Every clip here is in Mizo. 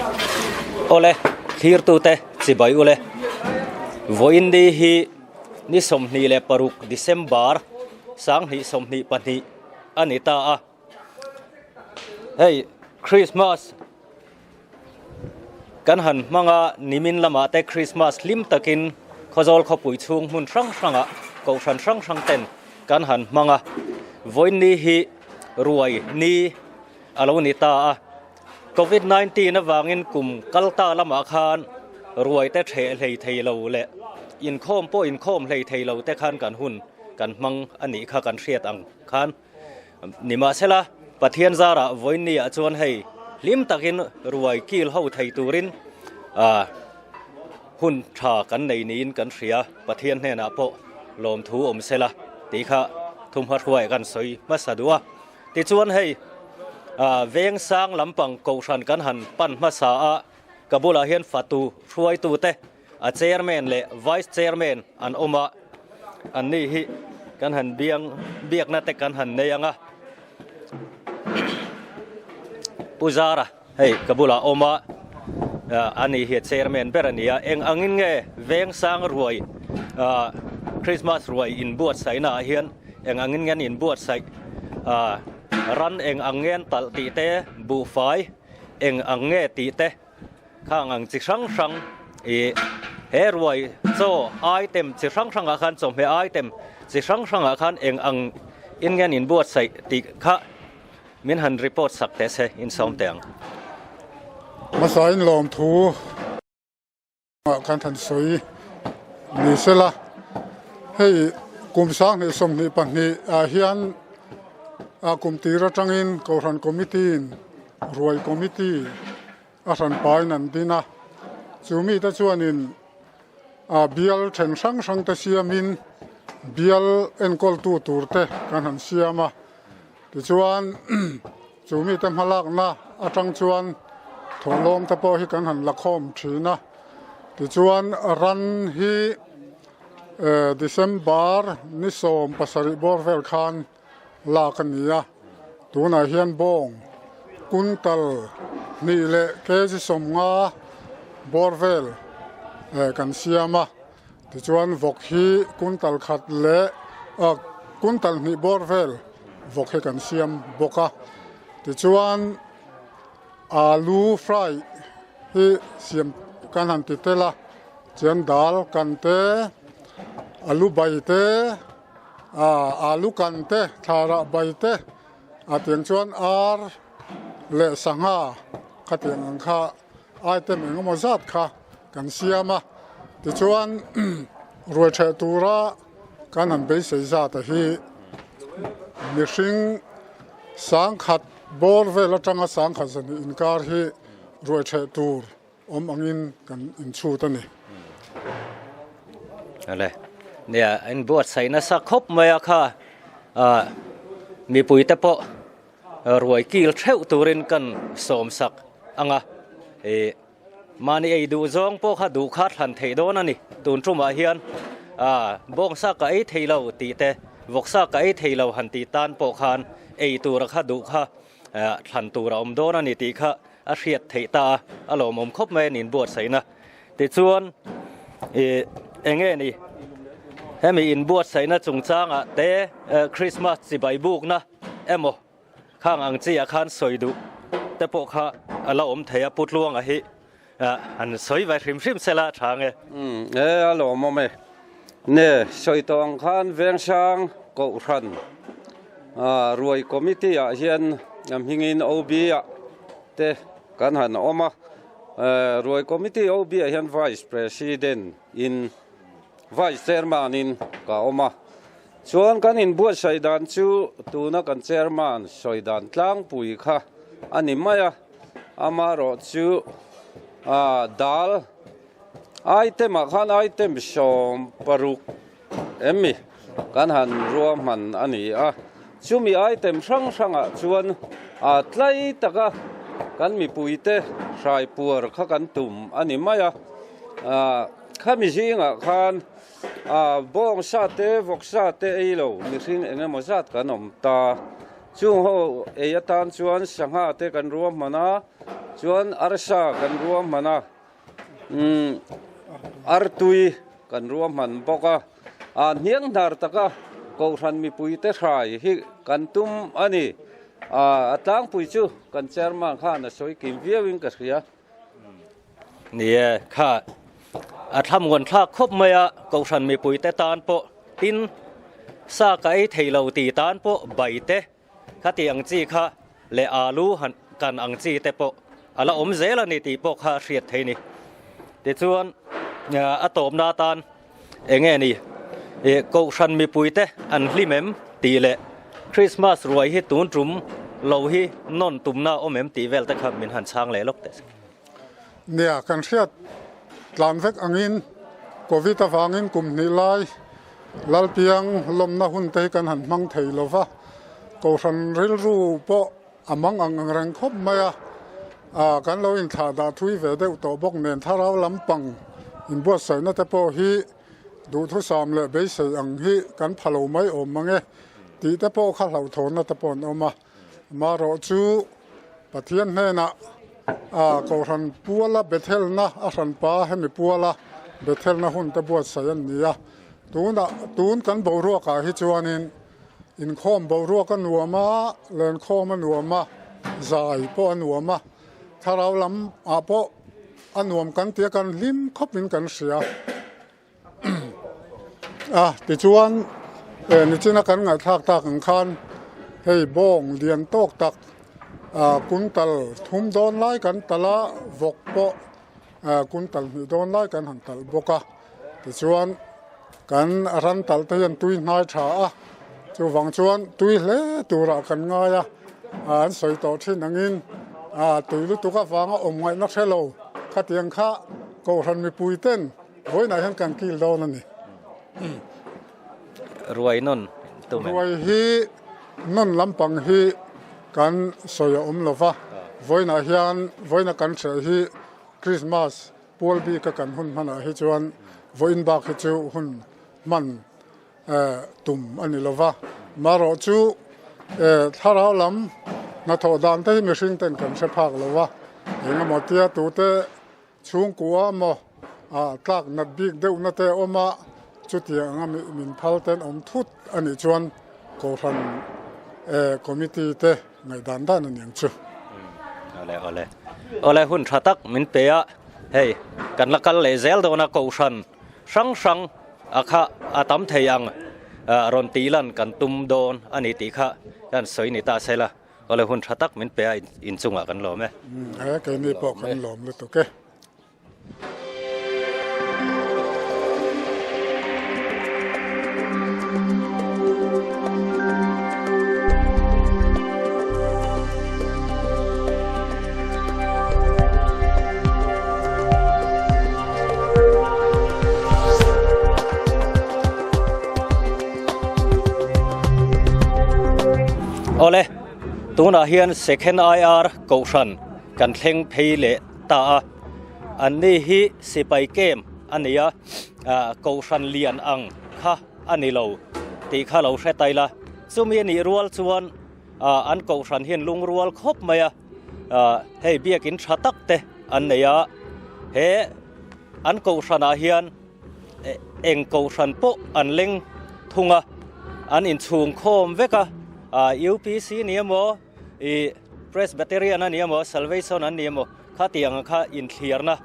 Awle, thlirtute chibai ule. Vawiin ni hi ni 26 December 2022 a ni ta a. Hei Christmas kan han hmang a, nimin lamah te Christmas hlim takin Khawzawl khawpui chhung hmun hrang hrangah kohhran hrang hrang ten kan han hmang a. Vawiin ni hi ruai ni a lo ni ta a. Covid 19 avangin kum kal ta lamah khan ruai te ṭheh hlei thei lo leh inkhawm pawh inkhawm hlei thei lo te khan kan hun kan hmang a nih kha kan hriat ang khan. Nimahsela, Pathian zarah vawiinniah chuan hei hlim takin ruai kil ho thei turin hun tha kan nei niin kan hria, Pathian hnenah pawh lawmthu awm sela tih kha thumhma hruai kan sawi hmasa duh a. Tichuan hei veng sang lampang kohhran kan han pan hmasa a, ka bulah hian fatu hruaitute A chairman leh vice chairman an awm a, anni hi kan han biang biakna te kan han nei ang a. Pu Zara hei ka bulah awm a, ani hi a chairman ber a ni a, eng angin nge Vengsang ruai Christmas ruai inbuatsaihna ah hian eng angin nge an inbuatsaih ran eng ang nge an talh tih te, buhfai eng ang nge tih te. Khang ang chi hrang hrang ih he ruai chaw item chi hrang hrangah khan chawhmeh item chi hrang hrangah khan eng ang in nge an inbuatsaih tih kha min han report sak teh se insawm teh ang. Hmasain lawmthu ah khan han sawi ni sela, hei kum 2022 ah hian a kum tir atangin Kohhran Committee in Ruai Committee a hranpain an din a, chu mite chuanin a bial then hrang hrang te siamin bial enkawltu tur te kan han siam a, tichuan chu mite hmalakna atang chuan thawhlawm te pawh hi kan han la khawm thin a, tichuan ran hi December ni 17 bawr vel khan lak a ni a, tunah hian bawng kuntal hnih leh kg 50 bawr vel kan siam a, tichuan vawk hi kuntal khat leh kuntal hnih bawr vel vawk hi kan siam bawk a, tichuan alu fry hi siam kan han ti tel a, chuan dal kan te alu bai te. Alu kan te, thlarah bai te, a tiang chuan ar leh sangha khatiang ang kha item eng emaw zat kha kan siam a. Tichuan ruai ṭheh tura kan han beisei zat a hi mihring 1000 bawr vel atanga 1000 zahnih inkar hi ruai ṭheh tur Awm angin kan inchhut a ni. Ale, nia in buatsaih nasa khawp mai a kha mipui te pawh ruai kil theuh turin kan sawm sak ang a, ih mahni ei duh zawng pawh kha duh kha thlan theih dawn a ni. Tun tumah hian bawngsa ka ei thei lo tih te, vawksa ka ei thei lo han tih tan pawh khan ei tura kha duh kha thlan tur a awm dawn a ni tih kha a hriat theih ta a, a lawmawm khawp mai a ni inbuatsaihna. Tichuan ih eng nge ni hemi inbuatsaihna chungchangah te Christmas chibai bukna emaw khang ang chi ah khan sawi duh te pawh kha a la awm thei a, Pu Tluanga hi han sawi vai hrim hrim sela a tha nge. Umm e a lawmawm e. Ne sawi tawh ang khan Vengsang Kohhran Ruai Committee ah hian a hmingin OB ah te kan han awm a, Ruai Committee OB ah hian Vice President in Vice Chairman in ka awm a, chuan kan inbuatsaih dan chu tuna kan Chairman sawi dan tlangpui kha a ni mai a, amaherawh chu dal item ah khan item 60 em mi kan han ruahman a ni a, chumi item hrang hrangah chuan a tlai taka kan mipuite hrai puar kha kan tum a ni mai a, khami zingah khan bawng sa te vawk sa te ei lo mihring eng emaw zat kan awm ta, chung ho ei atan chuan sangha te kan ruahman a. Chuan arsa kan ruahman a, umm artui kan ruahman bawk a, ah hniang hnar taka Kohhran mipuite hrai hi kan tum a ni. Ah a tlangpui chu kan chairman khan a sawi kim viauin ka hria. Ni e, kha a thlamuan thlak khawp mai a, Kohhran mipuite tan pawh tin sa ka ei thei lo tih tan pawh bai te Khati ang chi kha leh alu han kan ang chi te pawh a la awm zel a ni tih pawh kha a hriat thei ni. Tichuan a tawpna atan eng nge ni ih Kohhran mipui te an hlim em tih leh Christmas ruai hi tun tum lo hi nawn tumna a awm em tih vel te kha min han chhang leh lawk teh. Nia, kan hriat tlan vek angin Covid avangin kum hnih lai Lalpiang lawmna hun te hi kan han hmang thei lo va, Kohhran rilru pawh a mang ang ang reng khawp mai a, ah kan lo inthlah dah thui ve deuh tawh bawk nen thlarau lampang inbuatsaihna te pawh hi duhthusam leh beisei ang hi kan pha lo mai awm mang e tih te pawh kha hlauhthawnna te pawh an awm a. Marawh chu Pathian hnenah a Kohhran puala Bethelna a hranpa hemi puala Bethelna hun te buatsaih an ni a. Tunah tun kan boruakah hi chuanin inkhawm boruak a nuam a, lenkhawm a nuam a, zai pawh a nuam a, thlarau lam ah pawh a nuam kan tia kan hlim khawpin kan hria. A tichuan eh nichina kan ngaihthlak tak ang khan hei bawng lian tawk tak ah kuntal thum dawn lai kan talh a vawk pawh ah kuntal hnih dawn lai kan han talh bawk a tichuan kan ran talh te hian tui hnai tha a chuvang chuan tui hle turah kan ngai a an sawi tawh thin angin ah tui lutuk avanga awm ngaihna hrelo khatiang kha Kohhran mipui ten vawiinah hian kan kil dawn a ni. Ruai nawn tum em? Ruai hi nawn lampang hi kan sawi a awm lo va, vawiinah hian vawiina kan hreh hi Krismas pual bika kan hun hmanah hi chuan vawiin bak hi chu hun hman tum a ni lo va. Marawh chu thlarau lam hnathawh dan te hi mihring ten kan hre phak lo va, engemaw tia tute Chhungkua maw ah tlak nat bik deuhna te a awm a, chutiang anga min phal ten awm thut a nih chuan Kohhran Committee te ngaihdan dan a ni ang chu. Awle awle. Awle hun tha tak min pe a, hei kan la kal leh zel dawn a Kohhran hrang hrang a kha a tam thei ang rawn tih lan kan tum dawn a ni tih kha kan sawi ni ta se la. Awle hun tha tak min pe a inchungah kan lawm e. He keini pawh kan lawm lutuk e. Awle, tunah hian Second IR Kohhran kan thleng phei leh ta a, an ni hi sipai camp a ni a, Kohhran lian ang kha a ni lo tih kha lo hre ta ila, chumi a nih rual chuan an Kohhran hian lungrual khawp mai a, hei biakin tha tak te an nei a, he an Kohhranah hian Eng kohhran pawh an leng thung a, an inchhung khawm vek a, UPC ni emaw, ih Presbyterian a ni emaw, Salvation an ni emaw, khatiang ang kha inthliarna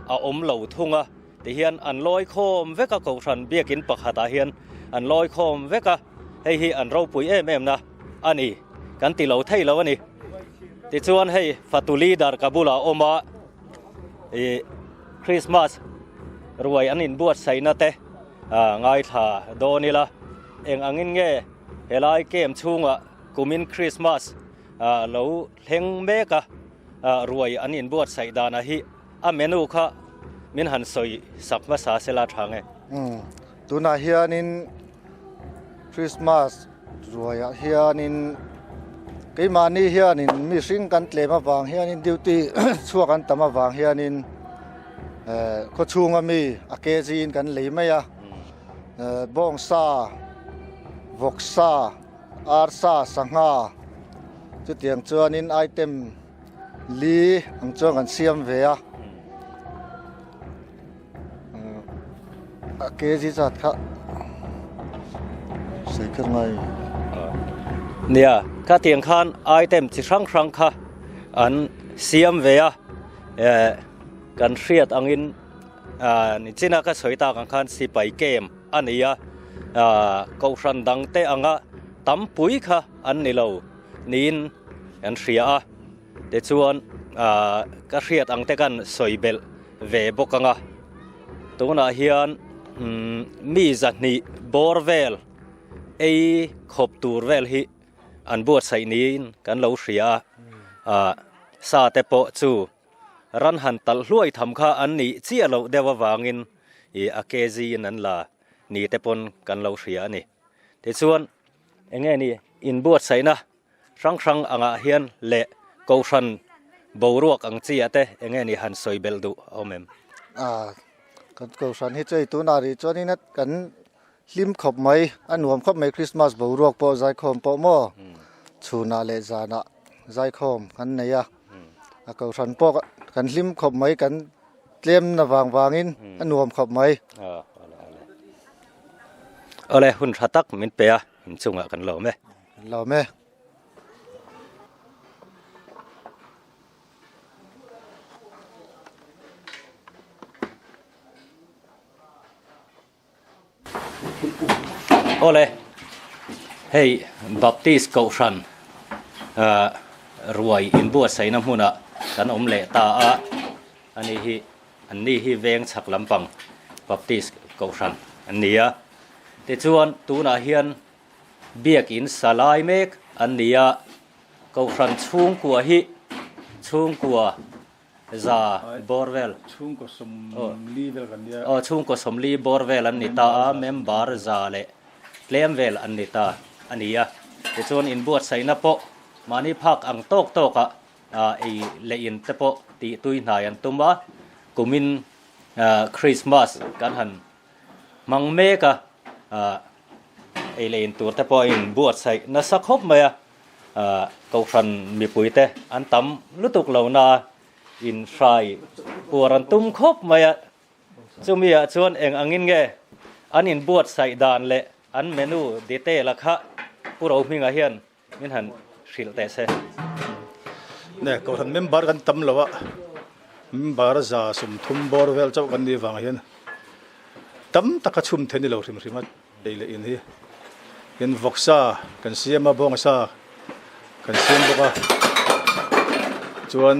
a awm lo thung a, tihian an lawi khawm vek a kohhran biakin pakhatah hian an lawi khawm vek a, hei hi an ropui em em na a ni, kan ti lo thei lo a ni. Tichuan hei fatu leader ka bulah a awm a, ih Christmas ruai an inbuatsaihna te ngaithla dawn ila, eng angin nge helai camp chhungah kumin Christmas lo thleng mek a, ruai an inbuatsaih danah hi a menu kha min han sawi sak hmasa sela tha nge? Tunah hianin Christmas ruaiah hianin keimahni hianin mihring kan tlem avang hianin duty chhuak an tam avang hianin eh khawchhunga mi a kg in kan lei mai a eh bawngsa vawksa arsa sangha chutiang chuanin item. li ang chuan kan siam ve a a kg zat kha sawi kher ngai. Nia, khatiang khan item chi hrang hrang kha an siam ve a, kan hriat angin nichina ka sawi tak ang khan sipai camp a ni a, kohhran dangte anga tampui kha an ni lo niin an hria a. Tichuan ka hriat ang te kan sawi belh ve bawk ang a, tunah hian mi zahnih bawr vel ei khawp tur vel hi an buatsaih niin kan lo hria a, sa te pawh chu ran han talh hluai tham kha an nih chiah loh deuh avangin ih a kg in an la ni te pawn kan lo hria a ni. Tichuan enge ni inbuatsaihna Hrang hrang angah hian leh Kohhran boruak ang chi ah te enge ni han sawi belh duh a awm em? A, kan Kohhran hi chu hei tunah rih chuanin a kan hlim khawp mai, a nuam khawp mai Krismas boruak pawh zaikhawm pawh maw chhunah leh zanah zaikhawm kan nei a, a Kohhran pawh kan hlim khawp mai kan tlemna vang vangin a nuam khawp mai. A, awle awle. Awle hun tha tak min pe a, inchungah kan lawm e. Lawm e. Awle, hei Baptist Kohhran ruai inbuatsaihna hmunah kan awm leh ta a, ani hi an ni hi veng chhak lampang Baptist Kohhran an ni a. Tichuan tunah hian Biakin sa lai mek an ni a, Kohhran chhungkua hi chhungkua za bawr vel, Chhungkaw sawmli vel kan ni a. Aw, chhungkaw sawmli bawr vel an ni ta a, member za leh tlem vel an ni ta a ni a. Tichuan inbuatsaihna pawh mahni phak ang tawk tawkah ei leh in te pawh tih tui hnai an tum a, kumin Christmas kan han hmang mek a, ei leh in tur te pawh a in buatsaih nasa khawp mai a, Kohhran mipui te an tam lutuk lo na in hrai puar an tum khawp mai a, chumi ah chuan eng angin nge an in buatsaih dan leh an menu detail a kha Pu Rohminga hian min han hrilh teh se. Ne, Kohhran member kan tam lo a, member 130 bawr vel chauh kan nih vang hian tam taka chhum theih ni lo hrim hrim a ei leh in hi. Tin vawksa kan siam a, bawngsa kan siam bawk a, chuan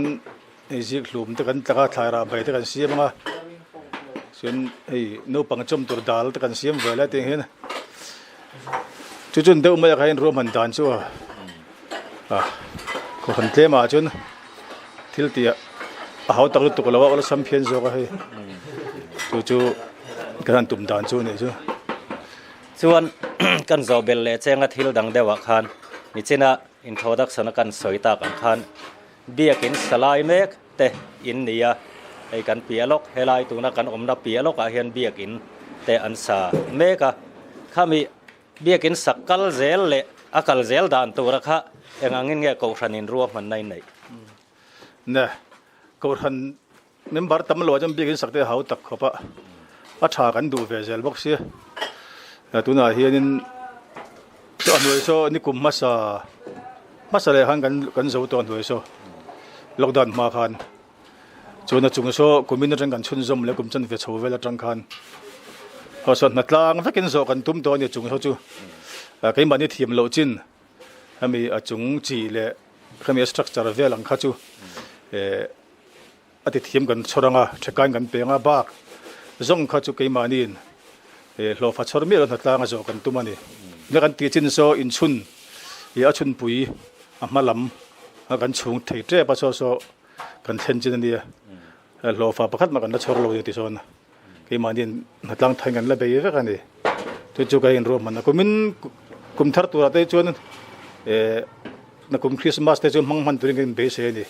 hei zik hlum te kan tlak a, thlai rah bai te kan siam ang a, chuan hei naupang chawm tur dal te kan siam ve lai tiang hian Chu chun deuh mai ah khan ruahman dan chu a kohhran tlem ah chuan thil tih a hau tak lutuk lo a awlsam phian zawk a hei chu chu kan han tum dan chu a nih chu. Chuan kan zawh belh leh chenga thil dang deuh ah khan nichina introduction a kan sawi tak ang khan biakin salai mek te in ni a, hei kan piah lawk, helai tuna kan awmna piah lawkah hian biakin te an sa mek a, khami biakin sak kal zel leh a kal zel dan tura kha eng angin nge Kohhranin ruahmanna in neih? Ne, Kohhran member tam lo ah chuan biakin sak te a hau tak khawp a, a tha kan duh ve zel bawk sia, tunah hianin a hnuai saw nikum hmasa Hmasa leh khan kan zo tawh hnuai saw lockdown hma khan chuan a chung saw kumin atang kan chhunzawm leh kum chanve chho vel atang khan haw saw hna tlang vekin zawh kan tum tawh a ni chung saw chu keimahni thiam loh chin hemi a chung chi leh hemi a structure vel ang kha chu eh A ti thiam kan chhawr anga thekain kan peng a, bak zawng kha chu keimahniin hlawhfa chhawr miah lo hnatlang a zawh kan tum a ni. Nia kan tih chin saw inchhun ih a chhunpui a hma lam a kan chhung thei tep a saw saw kan thlen chin a nia. Hlawhfa pakhat mah kan la chhawr lo a ni ti sawn keimahniin hnatlang thain kan la bei vek a ni. Chu chu ka inruahman a, kumin kum thar turah te chuan Na kum Christmas te chu hmang hman turin kan inbeisei a ni,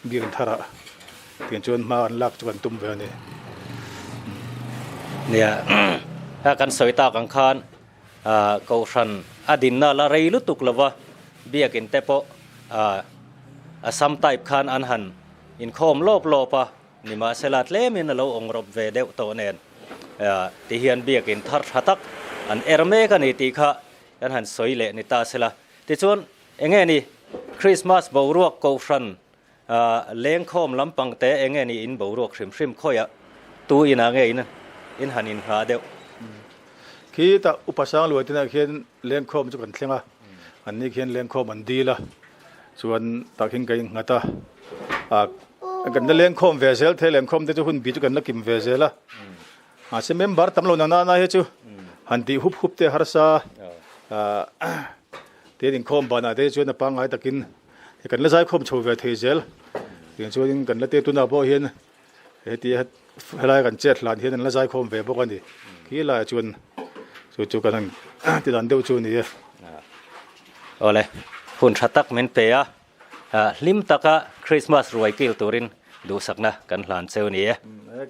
biakinn tharah tiang chuan hma an lak chu kan tum ve a ni. Nia, a kan sawi tak ang khan Kohhran a dinna la rei lutuk lova biakinn te pawh. Assam type khan an han inkhawm lawp lawp a, nimahsela tlemin a lo awng rawp ve deuh tawh nen tihian biakin thar tha tak an er mek a ni tih kha kan han sawi leh ni ta sela. Tichuan enge ni Christmas boruak kohhran lengkhawm lampang te enge ni in boruak hrim hrim khawiah tu inah nge in in han inngah deuh? Khitah Upa Sangluai te nah khian lengkhawm chu kan thleng a, an ni khian lengkhawm an dil a, chuan tah khian ka innghat a, ah kan la lengkhawm ve zel thei lengkhawm te chu hun bi chu kan la kim ve zel a, mahse member tam lo na nana hi chu han tih hup hup te harsa ah te inkhawm banah te chuan a pangngai takin kan la zaikhawm chho ve thei zel, tiang chuanin kan la te tunah pawh hian Heti helai kan chet hlan hian an la zaikhawm ve bawk a ni. Khi laiah chuan chu chu kan han ti dan deuh chu a ni e. Awle, hun tha tak min pe a, hlim taka Christmas ruai kil turin duhsakna kan hlan cheu a ni e.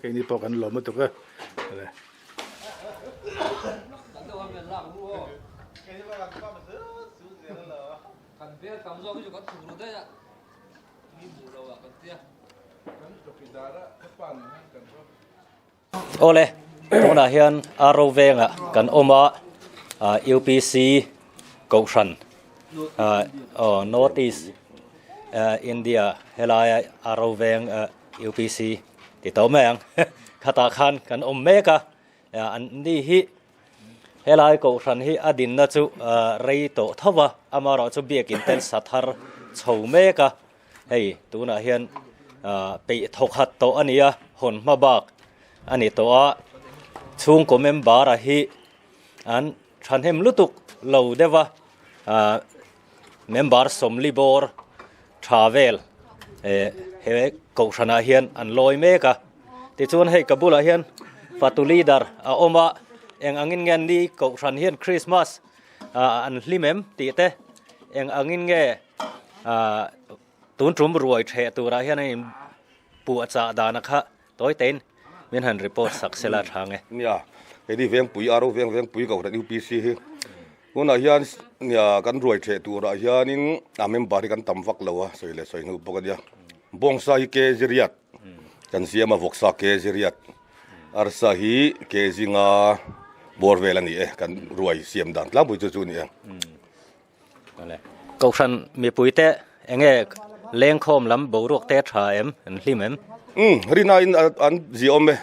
Keini pawh kan lawm lutuk e. Awle. Awle, tunah hian Aro vengah kan awm a, UPC Kohhran aw North East India helaia Aro veng UPC ti tawh mai ang khatah khan kan awm mek a, an ni hi Helai kohhran hi a dinna chu rei tawh tho va, amaherawhchu biakin ten sa thar chho mek a, hei tunah hian peih thawkhat tawh a ni a, hawn hma bak a ni tawh a, chhungkaw member a hi an thahnem lutuk lo deuh va, member sawmli bawr tha vel he kohhranah hian an lawi mek a tichuan hei ka bulah hian fatu leader a awm a eng angin nge ni kohhran hian Christmas an hlim em tih te eng angin nge tun tum ruai theh turah hian a in puahchah dan a kha tawi tein min han report sak sela tha nge. Nia, hei ni Vengpui Aro Veng Vengpui kohhran UPC hi Tunah hian nia kan ruai theh turah hianin a member hi kan tam vak lo a, sawi leh sawi hnu bawk a nia. Bawngsa hi kg riat kan siam a, vawksa kg riat, arsa hi kg nga bawr vel a ni e, kan ruai siam dan tlangpui chu chu a ni e. Kohhran mipuite enge lengkhawm lam boruak te tha em, an hlim em? Umm, rinain an ziaawm e,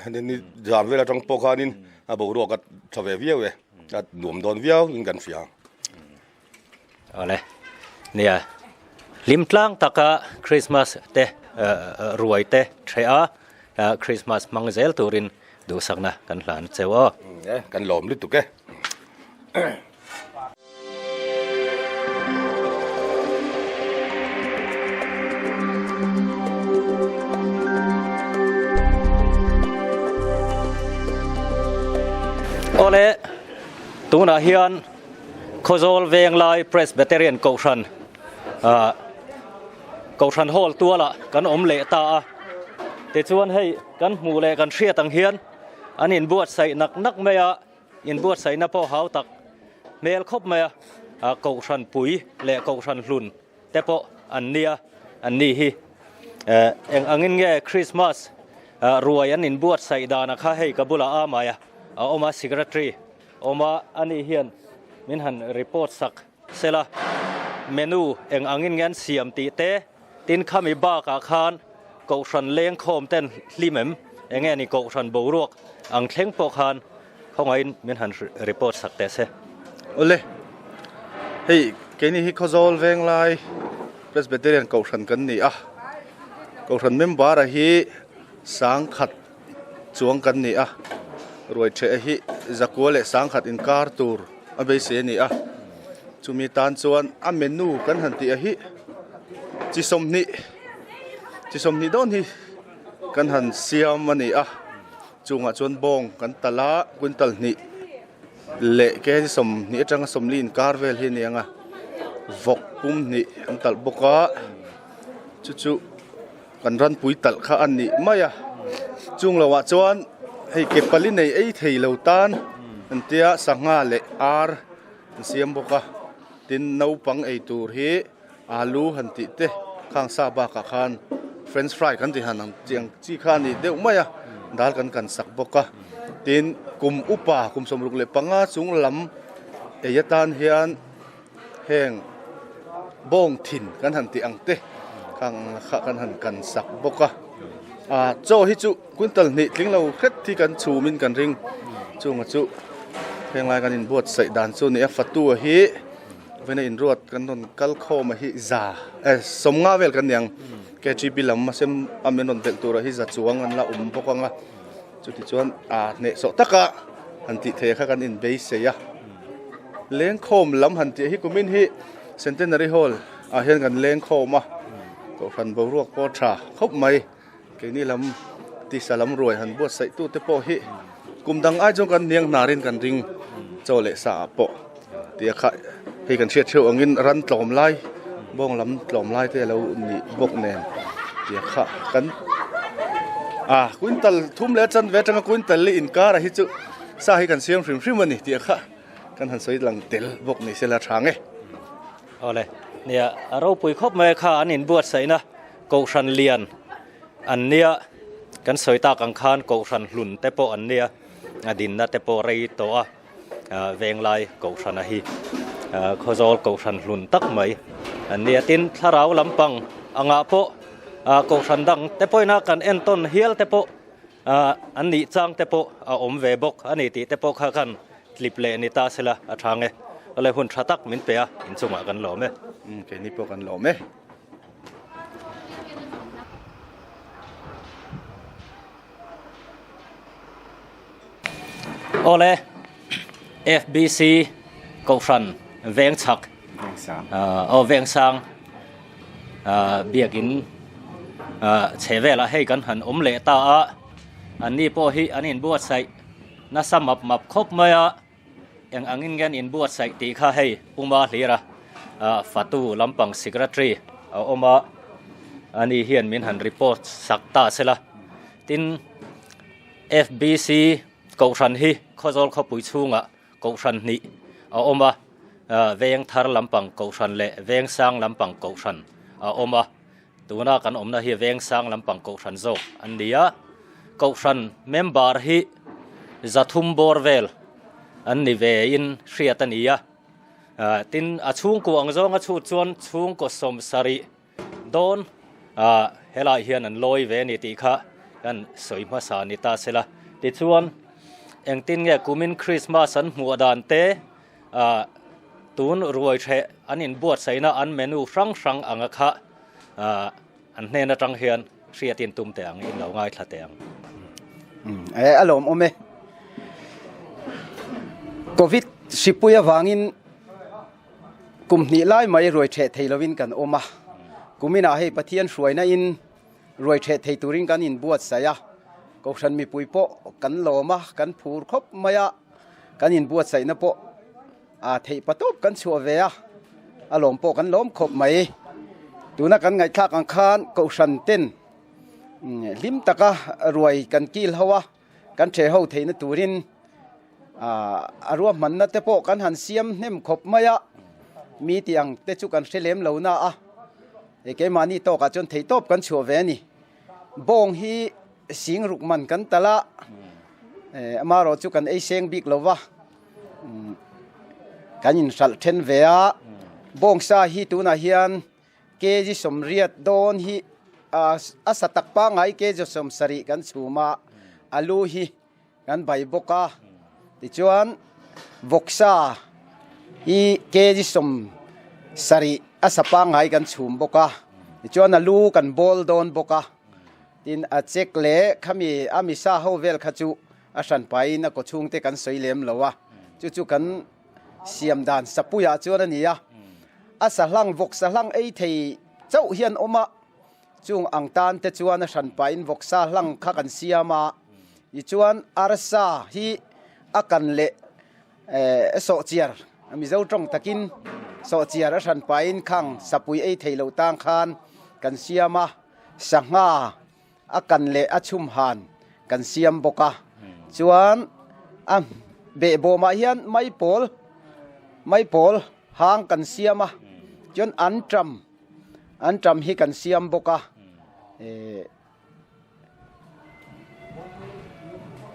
zan vel atang pawh khanin a boruak a tha ve viau e. A nuam dawn viau in kan hria. Awle. Nia. Hlim tlang taka Christmas te ruai te the a Christmas hmang zel turin duhsakna kan hlan cheu aw. E, kan lawm lutuk e. Awle, tunah hian Khawzawl Venglai Presbyterian Kohhran ah Kohhran Hall tualah kan awm leh ta a. Tichuan hei kan hmuh leh kan hriat ang hian an inbuatsaih nak nak mai a, inbuatsaihna pawh hau tak hmel khawp mai a, Kohhran pui leh Kohhran hlun te pawh an nia, an ni hi eng angin nge Christmas ruai an inbuatsaih danah kha hei ka bulah a mai a, a awm a secretary awm a, ani hian min han report sak sela, menu eng angin nge an siam tih te, tin khami bakah khan Kohhran lengkhawm ten hlim em, eng nge ni Kohhran boruak ang thleng pawh khan Khawngaihin min han report sak teh se. Awle, hei keini hi Khawzawl Venglai Presbyterian Kohhran kan ni a, Kohhran member a hi sangkhat chuang kan ni a, ruaitheh hi zakua leh sangkhat inkar tur a beisei a ni a, chumi tan chuan a menu kan han tih a hi chi sawmhnih, chi sawmhnih dawn hi kan han siam a ni a. Chungah chuan bawng kan talh a, quintal hnih leh kg sawmhnih atanga sawmli inkar vel hi a ni ang a, vawk pum hnih an talh bawk a, chu chu kan ranpui talh kha a ni mai a, chung lohah chuan hei ke pali nei ei thei lo tan an tia sangha leh ar an siam bawk a, tin naupang ei tur hi alu han tih te. Khang sa bakah khan French fry kan ti han ang chi ang chi kha a ni deuh mai a, dal kan kan sak bawk a. Tin, kum upa kum 65 chung lam ei atan hian heng bawng thin kan han tih ang te khang kha kan han kan sak bawk a. Ah chaw hi chu quintal hnih tling lo hret hi kan chhum in kan ring chunga chu henglai kan inbuatsaih dan chu a ni a fatua hi Vena inruat kan rawn kal khawm a hi za eh sawmnga vel kan ni ang KGB lam a sem a min rawn belh tur ah hi za chuang an la awm bawk ang a chuti chuan ah hnehsawh taka han tih theih kha kan inbeisei a lengkhawm lam han tih hi kumin hi Centenary Hall ah hian kan lengkhawm a kohhran boruak pawh a tha khawp mai keini lam tisa lam ruai han buatsaih tu te pawh hi kum dang ai chuan kan hniang hnarin kan ring chaw leh sa ah pawh tia kha hei kan hriat theuh angin ran tlawm lai bawng lam tlawm lai te alo nih bawk nen tia kha kan ah quintal thum leh chanve atanga quintal li inkar ah hi chu sa hi kan siam hrim hrim a ni tia kha kan han sawi lang tel bawk ni sela tha nge. Awle nia a ropui khawp mai kha an inbuatsaihna Kohhran lian an nia, kan sawi tak ang khan Kohhran hlun te pawh an nia, a dinna te pawh rei tawh a, Venglai Kohhrana hi Khawzawl Kohhran hlun tak mai an nia. Tin, thlarau lampang angah pawh Kohhran dang te pawhin a kan entawn hial te pawh an nih chang te pawh a awm ve bawk a ni tih te pawh kha khan tlip leh ni ta sela a tha nge. Awle hun tha tak min pe a, inchungah kan lawm e. Keini pawh kan lawm e. Awle FBC Kohhran Vengchhak aw Vengsang biakin chhe velah hei kan han awm leh ta a, anni pawh hi an inbuatsaih nasa map map khawp mai a. Eng angin nge an inbuatsaih tih kha hei Puma hlira fatu lampang secretary a awm a, ani hian min han report sak ta sela. Tin, FBC Kohhran hi Khawzawl khawpui chhungah Kohhran hnih a awm a, Veng thar lampang Kohhran leh Veng sang lampang Kohhran a awm a. Tuna kan awmna hi Veng sang lampang Kohhran zawk an ni a, Kohhran member hi 300 bawr vel an ni ve in hriat a ni a, tin a chhungkua ang zawnga chhut chuan chhungkaw 70 dawn helai hian an lawi ve a ni tih kha kan sawi hmasa ni ta sela. Tichuan engtin nge kumin Christmas an hmuh dan te Ah, tun ruai hreh an inbuatsaihna an menu hrang hrang anga kha ah, an hnen atang hian hriatin tum teh ang, in lo ngaithla teh ang. Umm, e a lawm awm e. Covid hripui avangin kum hnih lai mai ruai hreh thei lovin kan awm a. Kuminah hei Pathian hruaina in ruai hreh thei turin kan inbuatsaih a, Kohhran mipui pawh kan lawm a, kan phur khawp mai a. Kan inbuatsaihna pawh a theih patawp kan chhuah ve a, a lawm pawh kan lawm khawp mai. Tuna kan ngaihthlak ang khan Kohhran ten hlim taka ruai kan kil ho a, kan ṭhe ho theihna turin a ruahmanna te pawh kan han siam hnem khawp mai a, mi tih ang te chu kan hre lem lo na a, keimahni tawkah chuan theihtawp kan chhuah ve a ni. Bawng hi sing ruk man kan tal a, amaherawh chu kan ei seng bik lo va, kan inhralh then ve a. Bawngsa hi tunah hian kg 80 dawn hi a sa tak pangngai kg 70 kan chhum a, alu hi kan bai bawk a. Tichuan vawksa hi kg 70 a sa pangngai kan chhum bawk a, tichuan alu kan bawl dawn bawk a. Tin, a check leh khami a misa ho vel kha chu a hran pahin a kawchhung te kan sawi lem lo a, chu chu kan siam dan sapuiah chuan a ni a. A sahlang vawk sahlang ei thei chauh hian awm a, chung ang tan te chuan a hran pahin vawksa hlang kha kan siam a, tichuan arsa hi a kan leh sawhchiar Mizo tawng takin sawhchiar a hran pahin khang sapui ei thei lo tang khan kan siam a. Sangha a kan leh a chhum han kan siam bawk a, chuan a behbawmah hian maipawl maipawl hang kan siam a, chuan anṭam Anṭam hi kan siam bawk a,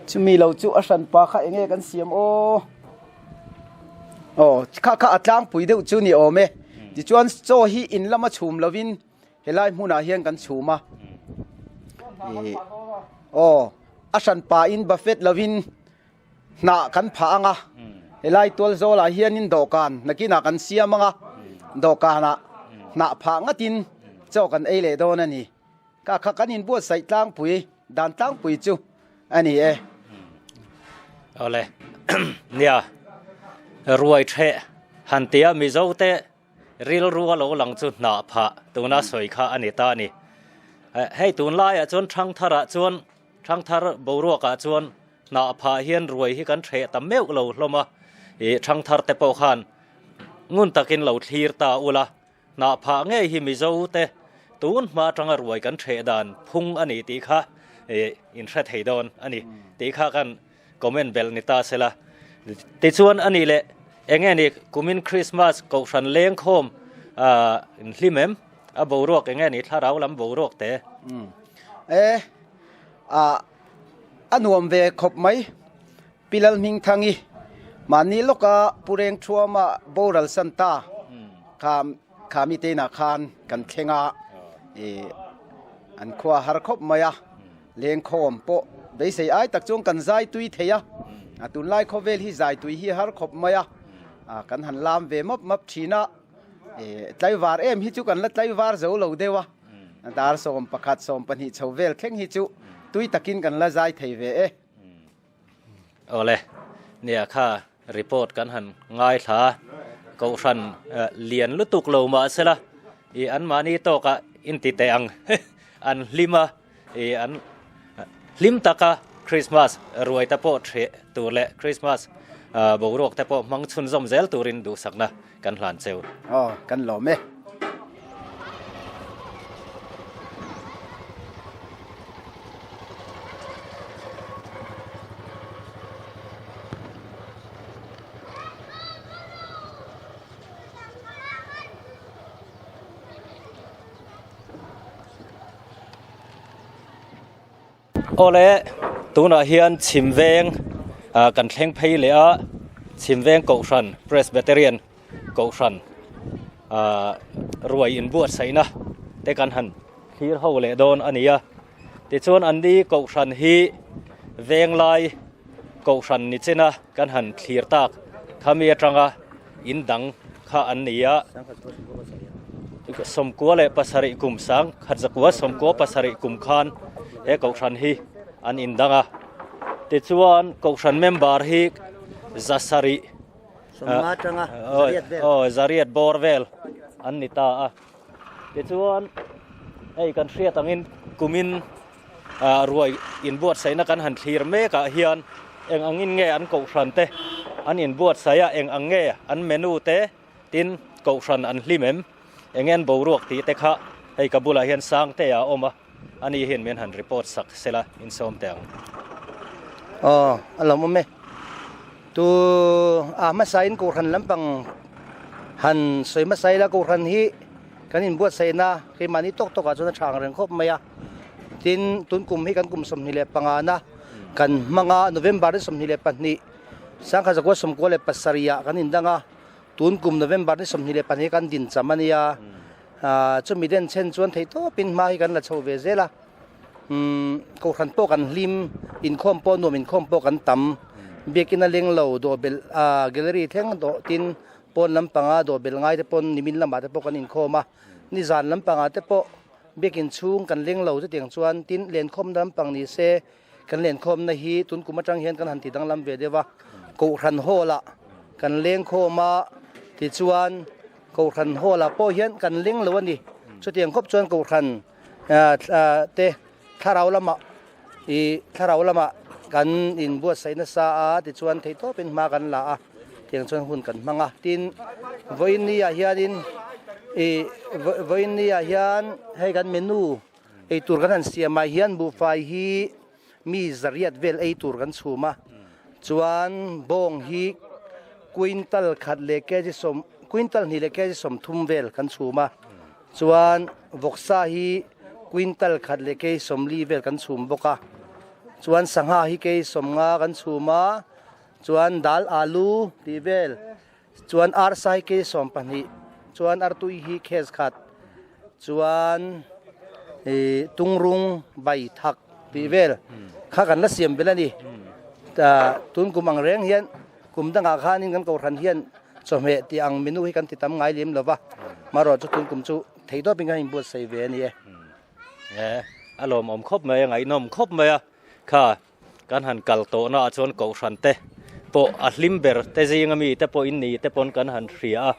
chumi lo chu a hranpa kha eng nge kan siam aw? Aw, kha kha a tlangpui deuh chu ni awm e. Tichuan chaw hi in lama chhum lovin helai hmunah hian kan chhum a. Aw, a hranpa in buffet lovin Hnah kan phah ang a, helai tual zawlah hianin dawhkan nakinah kan siam ang a, dawhkanah hnah phah ngatin chaw kan ei leh dawn a ni. Ka kha kan inbuatsaih tlangpui, dan tlangpui chu a ni e. Awle, nia, ruai ṭheh han tia Mizote rilru a lo lang chu hnah phah tuna sawi kha a ni ta a ni. Hei tunlaiah chuan ṭhangtharah chuan ṭhangthar boruakah chuan Hnah phah hian ruai hi kan hreh ta meuh lo hlawm a, ih ṭhangthar te pawh khan ngun takin lo thlir ta ula, hnah phah ngei hi Mizo te tun hma atanga ruai kan hreh dan phung a ni tih kha ih in hre thei dawn a ni tih kha kan comment belh ni ta sela. Tichuan a nih leh eng nge ni kumin Christmas kohhran lengkhawm ah in hlim em? A boruak eng nge ni thlarau lam boruak te? E ah. A nuam ve khawp mai. Pi Lalhmingthangi mahni lawka Pu Rengthuama boral san ta kha kha mite inah khan kan thleng a, ih an khua har khawp mai a, lengkhawm pawh beisei ai tak chuan kan zai tui thei a, a tunlai khawvel hi zai tui hi har khawp mai a, kan han lam ve map map thin a, ih tlaivar em hi chu kan la tlaivar zo lo deuh a. Dar 11, 12 chho vel thleng hi chu tui takin kan la zai thei ve e. Awle, nia kha report kan han ngaithla Kohhran lian lutuk lo mahsela i anmahni tawkah inti teh ang an hlim a, i an hlim taka Christmas ruai te pawh ṭheh tur leh Christmas boruak te pawh hmang chhunzawm zel turin duhsakna kan hlan cheu. Aw, kan lawm e. Awle, tunah hian chhim veng ah kan thleng phei leh a, chhim veng kohhran Presbyterian kohhran ah ruai inbuatsaihna te kan han thlir ho leh dawn a ni a. Tichuan an ni kohhran hi venglai kohhran ni china kan han thlir tak khami atanga in dang kha an ni a. 97 kum sang khat zakua 97 kum khan he kohhran hi an in dang a. Tichuan kohhran member hi 700 aw zariat bawr vel an ni ta a. Tichuan hei kan hriat angin kumin ah ruai inbuatsaihna kan han thlir mek ah hian eng angin nge an kohhran te an inbuatsaih a, eng ang nge an menu te tin kohhran an hlim em, eng nge an boruak tih te kha hei ka bulah hian Sangte a awm a, ani hian min han report sak sela insawm teh ang. Aw a lawmawm e. Tu a hmasain Kohhran lampang han sawi hmasa ila Kohhran hi kan inbuatsaihna keimahni tawk tawkah chuan a tha ang reng khawp mai a. Tin, tun kum hi kan kum 25 na kan hmang a, November ni 22, 1997 ah kan indang a, tun kum November ni 22 kan din cham a nia. Chumi denchhen chuan theihtawpin hma hi kan la chho ve zel a. Umm Kohhran pawh kan hlim, inkhawm pawh nuam inkhawm pawh kan tam. Biakinn a leng lo, dawhbelh ah gallery thleng dawh tin pawn lampanga dawhbelh ngai te pawn nimin lamah te pawh kan inkhawm a. Nizan lampangah te pawh biakinn chhung kan leng lo chutiang chuan tin lenkhawmna lampang ni se kan lenkhawmna hi tun kum atang hian kan han ti danglam ve deuh a. Kohhran hall ah kan lengkhawm a tichuan Kohhran hall ah pawh hian kan leng lo a ni. Chutiang khawp chuan Kohhran te thlarau lamah ih thlarau lamah kan inbuatsaih nasa a tichuan theihtawpin hma kan la a tiang chuan hun kan hmang a tin vawiin ni ah hianin ih vawiin ni ah hian hei kan menu eitur kan han siam ah hian buhfai hi mi zariat vel eitur kan chhum a chuan bawng hi quintal khat leh kg sawm quintal hnih leh kg 30 vel kan chhum a. Chuan vawksa hi quintal khat leh kei 40 vel kan chhum bawk a. Chuan sangha hi kei 50 kan chhum a. Chuan dal alu tih vel chuan arsa hi kei 12 chuan artui hi khes khat chuan ih tungrung bai thak tih vel kha kan la siam belh a ni. Tun kum ang reng hian kum dangah khanin kan kohhran hian chawhmeh tih ang menu hi kan ti tam ngai lem lo va, marawh chu tun kum chu thei tawpin kan inbuatsaih ve a ni e. E, a lawmawm khawp mai a, ngaihnawm khawp mai a, kha kan han kal tawhna ah chuan kohhran te pawh a hlim ber te zinga mi te pawhin ni te pawn kan han hria a,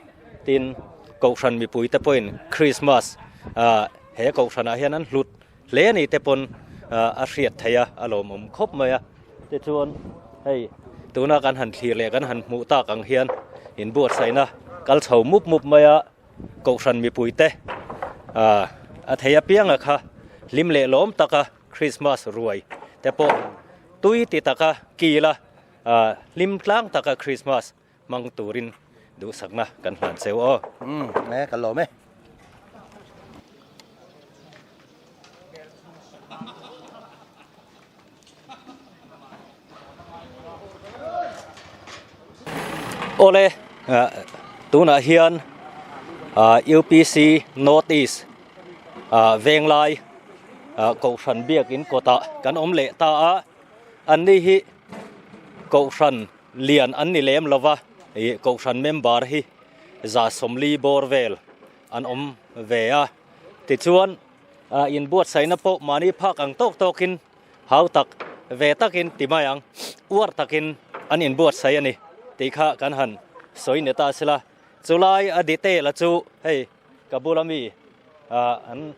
tin kohhran mipui te pawhin Christmas ah he kohhran ah hian an hlut hle ni te pawn a hriat theih a, a lawmawm khawp mai a, tichuan hei tuna kan han thlir leh kan han hmuh tak ang hian inbuatsaihna kal chho mup mup mai a. Kohhran mipuite a thei apianga kha hlim leh lawm taka Christmas ruai te pawh tui ti taka kila hlim tlang taka Christmas hmang turin duhsakna kan hlan cheu aw. Umm e ka lawm e. Awle tunah hian UPC North East Venglai Kohhran biakin kawtah kan awm leh ta a, an ni hi Kohhran lian an ni lem lova, ih Kohhran member hi 140 bawr vel an awm ve a, tichuan inbuatsaihna pawh mahni phak ang tawk tawkin Hau tak ve takin ti mai ang, uar takin an inbuatsaih a ni tih kha kan han sawi ni ta sela. Chulai a detail a chu hei ka bula mi an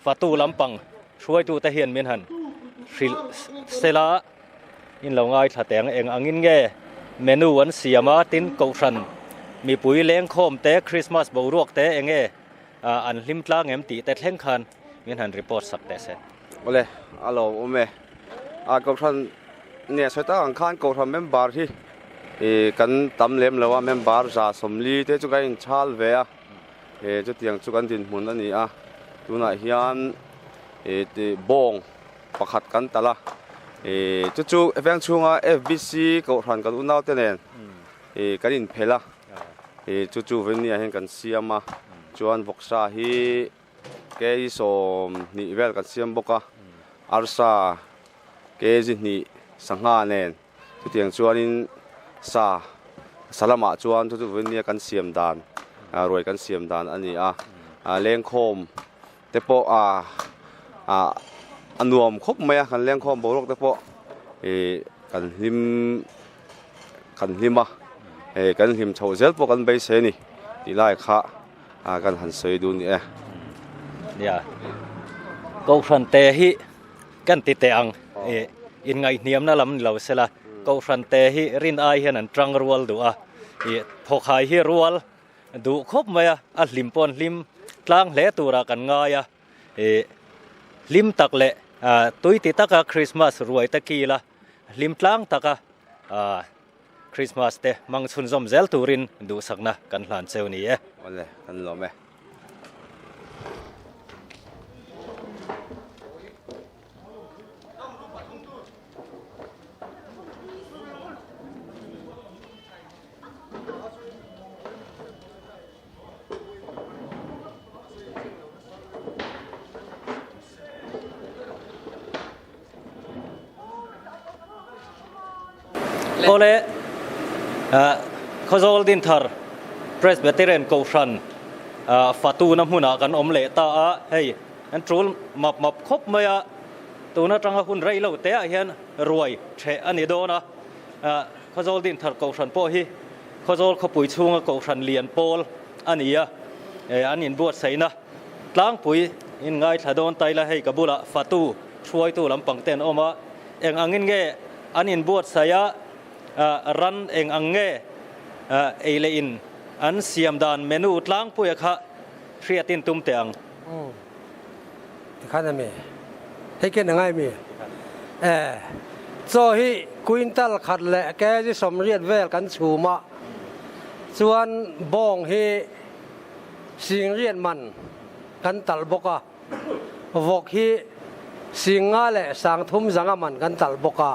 fatu lampang hruaitute hian min han hrilh sela in lo ngaithla teh ang. Eng angin nge menu an siam a, tin kohhran mipui lengkhawm te Christmas boruak te eng nge an hlim tlang em tih te thleng khan min han report sak teh se. Awle, a lo awm e. A Kohhran nia sawi tak ang khan Kohhran member hi ih kan tam lem lo a, member 140 te chu kan inchhal ve a, ih chutiang chu kan dinhmun a ni a. Tunah hian ih tih bawng pakhat kan talh a, ih chu chu veng chhunga FBC Kohhran kan unaute nen ih kan inphelh a, ih chu chu vengnia hian kan siam a, chuan vawksa hi. Kg 20 vel kan siam bawk a, arsa kg 2 sangha nen chutiang chuanin sa sa lamah chuan chu chu vawinia kan siam dan ruai kan siam dan a ni a, lengkhawm te pawh a nuam khawp mai a, kan lengkhawm boruak te pawh ih kan hlim kan hlim a, kan hlim chhoh zel pawh kan beisei a ni tih lai kha. A kan han sawi dun e. Nia. Kohhran te hi kan ti teh ang. I inngaihhniamna lam ni lo sela. Kohhran te hi rin ai hian an tang rual duh a. I thawkhai hi rual duh khawp mai a. A hlim pawh an hlim tlang hle turah kan ngai a. I hlim tak leh tui ti taka Christmas ruai te kila hlim tlang taka Christmas te hmang chhunzawm zel turin duhsakna kan hlan cheu ni e. Awle, kan lawm e. Awle Khawzawl Dinthar Presbyterian Kohhran Fatuna hmunah kan awm leh ta a, hei an tul map map khawp mai a, tun atanga hun rei lo te ah hian ruai theh a ni dawn a, Khawzawl Dinthar Kohhran pawh hi Khawzawl khawpui chhunga Kohhran lian pawl a ni a, an inbuatsaihna Tlangpui in ngaithla dawn ta ila hei ka bulah fatu hruaitu lampang te an awm a, eng angin nge an inbuatsaih a, ran eng ang nge ei leh in an siam dan menu tlangpuia kha hriatin tum teh ang. Umm tikhan a mi hei ken a ngai mi e chaw hi quintal khat leh kg 80 vel kan chhum a chuan bawng hi 80 man. kan talh bawk a, vawk hi 50 leh 30 zanga man kan talh bawk a,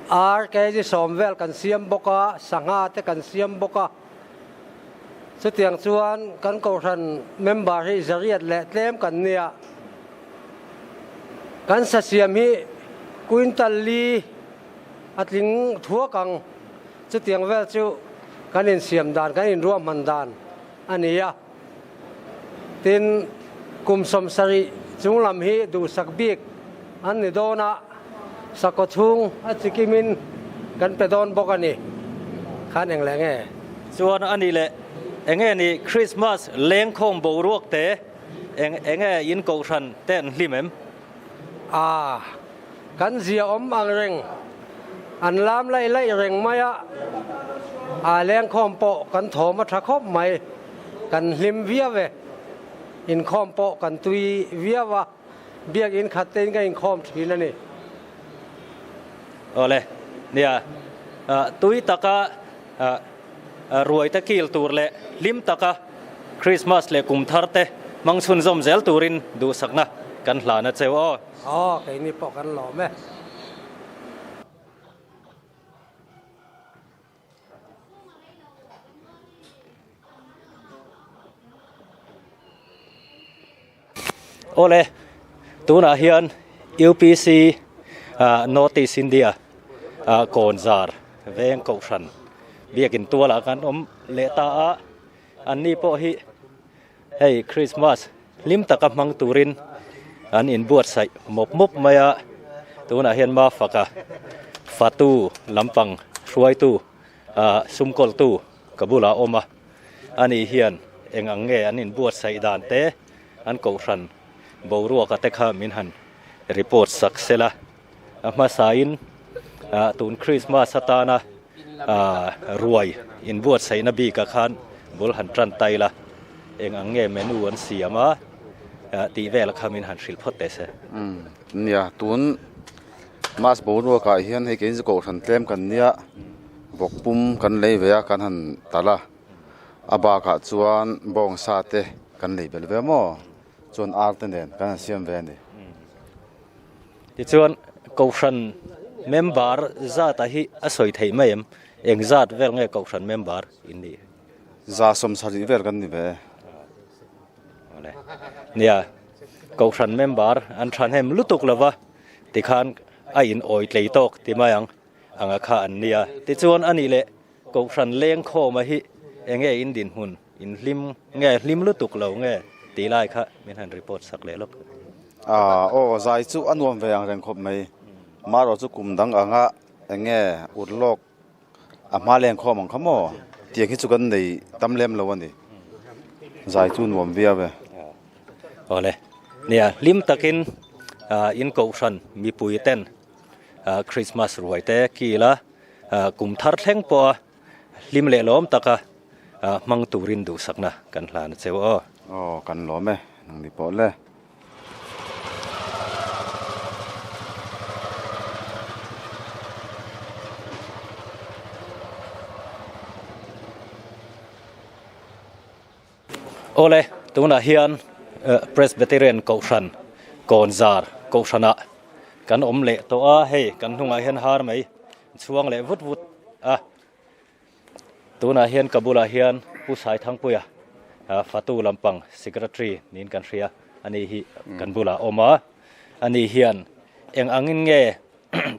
ar kg 10 vel kan siam bawk a, sangha te kan siam bawk a. Chutiang chuan kan kohhran member hi zariat leh tlem kan nia. Kan sa siam hi quintal li a tling thuak ang. Chutiang vel chu kan insiam dan, kan inruahman dan a ni a. Tin, kum 70 chunglam hi duhsak bik an ni dawn a, sakhaw chhung a chikimin kan pe dawn bawk a ni. Khan eng leh nge? Chuan a ni leh eng nge ni Christmas lengkhawm boruak te eng eng nge in kohhran te an hlim em? A, kan zia awm ang reng, an lam laih laih reng mai a, a lengkhawm pawh kan thawm a tha khawp mai, kan hlim viau e, inkhawm pawh kan tui viau a, biakin khat tein ka inkhawm thin a ni. Awle, nia, tui taka ruai te kil tur leh hlim taka Christmas leh kum thar te hmang chhunzawm zel turin duhsakna kan hlan a cheu aw. Aw, keini pawh kan lawm e. Awle, tunah hian UPC North East India Kawnzar veng kohhran biakin tualah kan awm leh ta a, anni pawh hi hei Christmas hlim taka hmang turin an inbuatsaih mawp mawp mai a, tunah hian Mafaka fatu lampang hruaitu sumkawltu ka bulah a awm a. Ani hian eng ang nge an inbuatsaih dan te, an kohhran boruaka te kha min han report sak sela. A hmasain tun Christmas atana ruai inbuatsaihna bikah khan bul han tan tai la, eng ang nge menu an siam a tih vel kha min han hrilh phawt teh se. Nia, tun Mas boruakah hian hei keini chu kohhran tlem kan nia, vawk pum kan lei ve a kan han talh a, a bakah chuan bawngsa te kan lei belh ve maw chuan ar te nen kan han siam ve a ni. Tichuan kohhran member zat ah hi a sawi theih mai em? Eng zat vel nge kohhran member in nih? 170 vel kan ni ve e. Nia, kohhran member an thahnem lutuk lova. Tikhan a in awi tlei tawk ti mai ang anga kha an nia. Tichuan a nih leh Kohhran lengkhawma hi enge in dinhmun in hlim nge hlim lutuk lo nge tih lai kha min han report sak leh lawk. Aaa aw zai chu a nuam ve ang reng khawp mai. Marawh chu kum dang anga enge urlawk A hma lengkhawm ang kha maw? Tiang hi chu kan nei tam lem lo a ni. Zai chu nuam viau e. Awle, nia hlim takin in kohhran mipui ten Christmas ruai te kila kum thar thleng pawha hlim leh lawm taka hmang turin duhsakna kan hlan a cheu aw. Aw, kan lawm e, nang ni pawh le. Awle, tunah hian Presbyterian Kohhran Kawnzar Kohhranah kan awm leh tawh a, hei kan hnungah hian har mai chhuang leh vut vut a. Tunah hian ka bulah hian Pu Saithangpuia Fatu lampang Secretary niin kan hria a ni hi kan bulah a awm a. Ani hian eng angin nge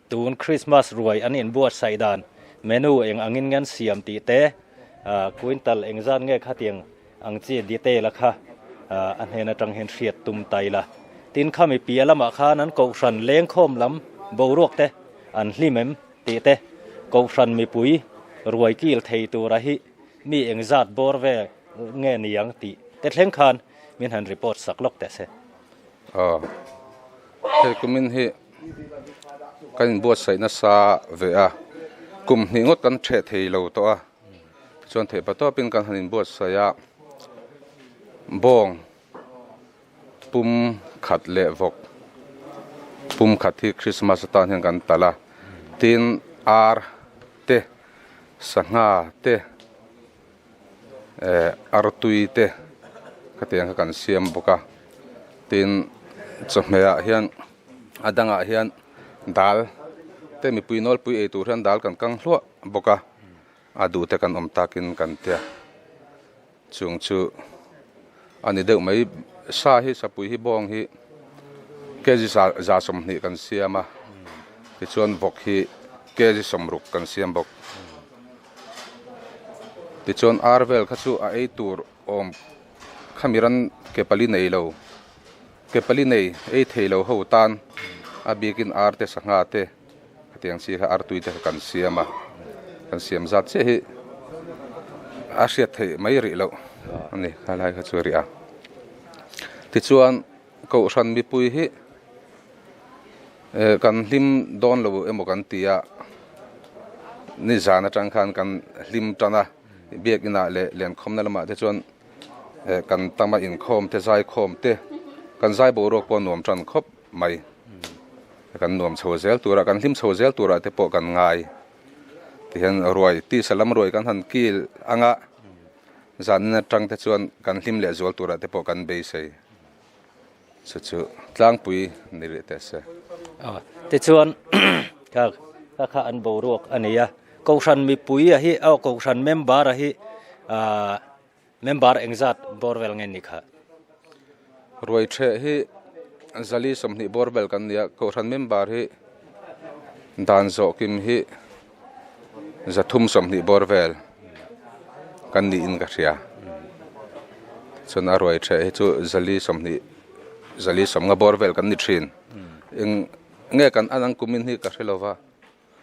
tun Christmas ruai an inbuatsaih dan menu eng angin nge an siam tih te quintal engzat nge khatiang ang chi detail a kha a hnen atang hian hriat tum ta ila. Tin khami piah lamah khan an kohhran lengkhawm lam boruak te an hlim em? Tih te, Kohhran mipui ruai kil thei tura hi mi engzat bawr ve nge niang tih te thleng khan min han report sak lawk teh se. Aw, hei kumin hi kan inbuatsaih nasa ve a, kum hnih ngawt kan theh thei lo tawh a, tichuan theih patawpin kan han inbuatsaih a, bawng Pum khat leh vawk pum khat hi Christmas atan hian kan talh a, tin ar te sangha te eh artui te Khatiang kha kan siam bawk a, tin chawhmeh ah hian a dangah hian dal te mipui nawlpui ei tur hian dal kan kang hluah bawk a, a duh te kan awm takin kan tia chung chu a ni deuh mai sa hi sapui hi bawng hi kg za za sawmhnih kan siam a tichuan vawk hi kg sawmruk kan siam bawk tichuan ar vel kha chu a ei tur. Awm khami ran ke pali nei lo, ke pali nei ei thei lo ho tan a bikin ar te sangha te hetiang chi kha artui te kha kan siam a, kan siam zat chiah hi a hriat theih mai rih loh a ni helai kha chu a rih a. Tichuan Kohhran mipui hi kan hlim dawn lo emaw kan ti a, nizan atang khan kan hlim tan a. Biakinah leh lenkhawmna lamah te chuan kan tama inkhawm te zaikhawm te kan zai boruak pawh nuam tan khawp mai. Kan nuam chho zel turah kan hlim chho zel turah te pawh kan ngai. Tihian ruai tisa lam ruai kan han kil anga zanin atang te chuan kan hlim leh zual turah te pawh kan beisei. Chu chu tlangpui ni rih teh se. Tichuan kha kha an boruak a ni a, Kohhran mipui a hi aw Kohhran member a hi member engzat bawr vel nge ni kha? Ruai theh hi zali 20 bawr vel kan ni a, Kohhran member hi dan zawh kim hi 320 bawr vel kan niin ka hria. Chuan a ruai theh hi chu zali 20 zali 50 bawr vel kan ni thin. Eng nge kan an ang kumin hi ka hre lo va,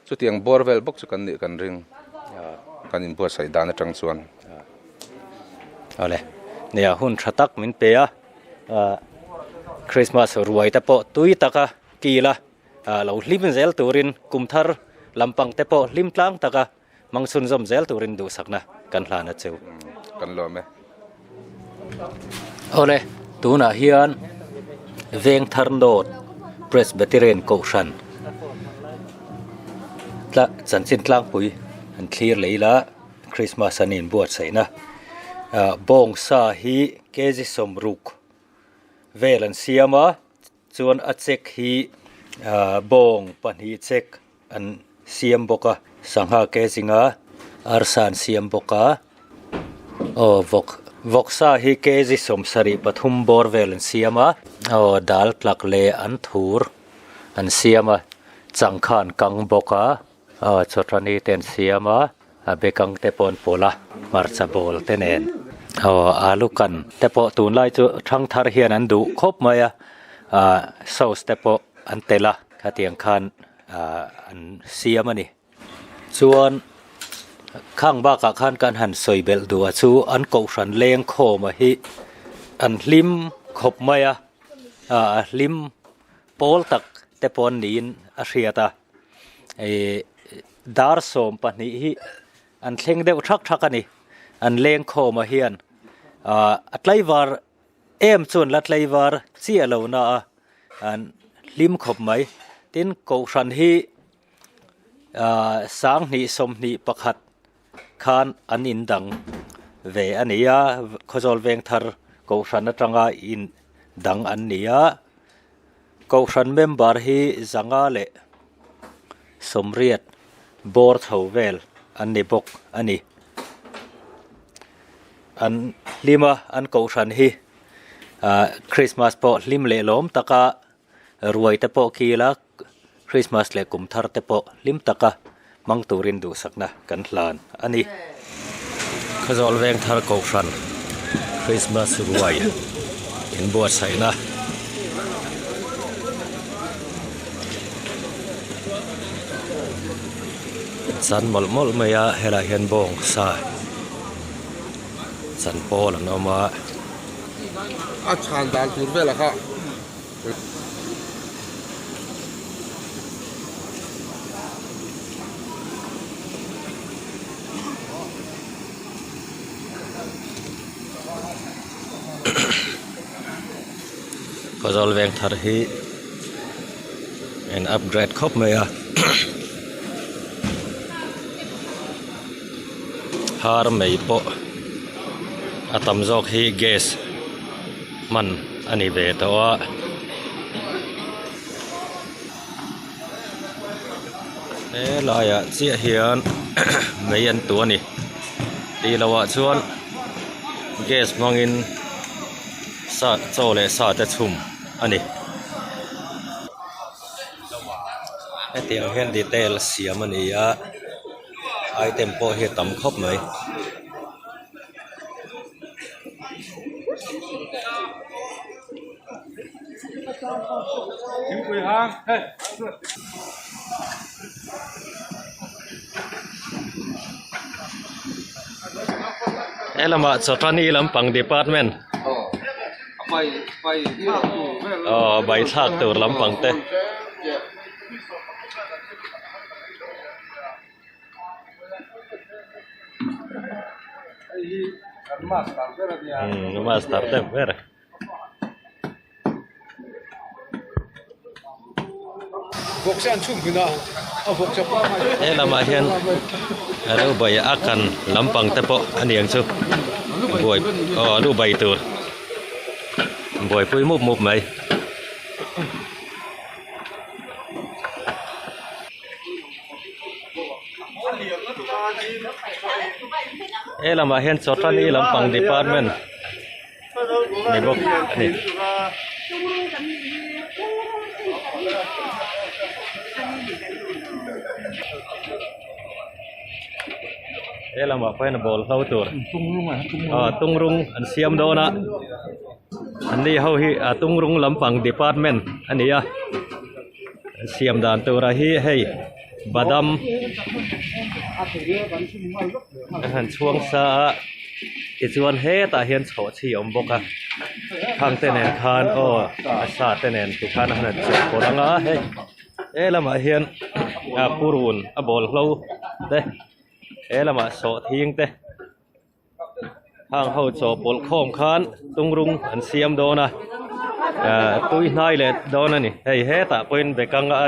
chutiang bawr vel bawk chu kan nih kan ring kan inbuatsaih dan atang chuan. Awle, nia hun tha tak min pe a, Christmas ruai te pawh tui taka kil a. Lo hlim zel turin kum thar lampang te pawh hlim tlang taka hmang chhunzawm zel turin duhsakna kan hlan a cheu. Kan lawm e. Awle, tunah hian Vengthar North Presbyterian Kohhran tla chanchin tlangpui an thlir leh ila Christmas an inbuatsaihna bawngsa hi kg 60 vel an siam a. Chuan a check hi bawng pahnih check an siam bawk a, sangha ke zinga arsa an siam bawk a, aw vawk vawksa hi kg 73 bawr vel an siam a, aw dal tlak leh an thur an siam a, changkha an kang bawk a, aw chawthani te an siam a. A bekang te pawh an pawlh a, hmarcha bawl te nen. Aw alu kan te pawh tunlai chu thang thar hian an duh khawp mai a, ah sauce te pawh an telh a, khatiang khan ah an siam a ni. Chuan khang bakah khan kan han sawi belh duh a chu an kohhran leng khawm a hi an hlim khawp mai a, ah a hlim pawl tak te pawh an niin a hriat a. Ih dar 12 hi an thleng deuh thak thak a ni an leng khawm ah hian ah a tlaivar em chuan la tlaivar chiah lo na a an hlim khawp mai tin kohhran hi ah 2021 khan an in dang ve a ni a khawzawl veng thar kohhran atanga in dang an ni a. Kohhran member hi 500 leh 80 bawr chho vel an ni bawk a ni. An hlim a, an kohhran hi ah Christmas pawh hlim leh lawm taka ruai te pawh kil a, Christmas leh kum thar te pawh hlim taka hmang turin duhsakna kan hlan a ni. Khawzawl veng thar kohhran Christmas ruai inbuatsaihna. Chan mawlh mawlh mai a helaiah hian bawng sa chan pawl an awm a. A chhan dan tur velah kha. Khawzawl veng thar hi an upgrade khawp mai a har mai pawh a tam zawk hi gas. hman a ni ve tawh a. Helaiah chiah hian mei an tuh a ni tih loh ah chuan gas hmangin sa chaw leh sa te chhum a ni. Hetiang hian detail siam a ni a item pawh hi a tam khawp mai. He lamah Chawtani lampang department aw bai thlak tur lampang te. Master te ber. He lamah hian alo bai a kan lampang te pawh a niang chu buai aw a lu bai tur buaipui mup mup mai. He lamah hian Chawtani lampang department ni bawk a ni. He lamah pawh hian ball hlo tur aw tungrung an siam dawn a an ni ho hi a tungrung lampang department a ni a an siam dan tura hi hei badam an han chhuang sa a tichuan hetah hian chhawhchhi a awm bawk a khang te nen khan aw a sa te nen tikhan a han chawhpawlh ang a hei he lamah hian a purun a bawlhlo te he lamah sawhthing te. Hang ho chawhpawlh khawm khan tungrung an siam dawn a ah tui hnai leh dawn a ni hei hetah pawhin bekang a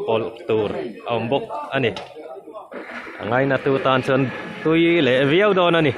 pawlh tur a awm bawk a ni a ngaina tu tan chuan tui leh viau dawn a ni.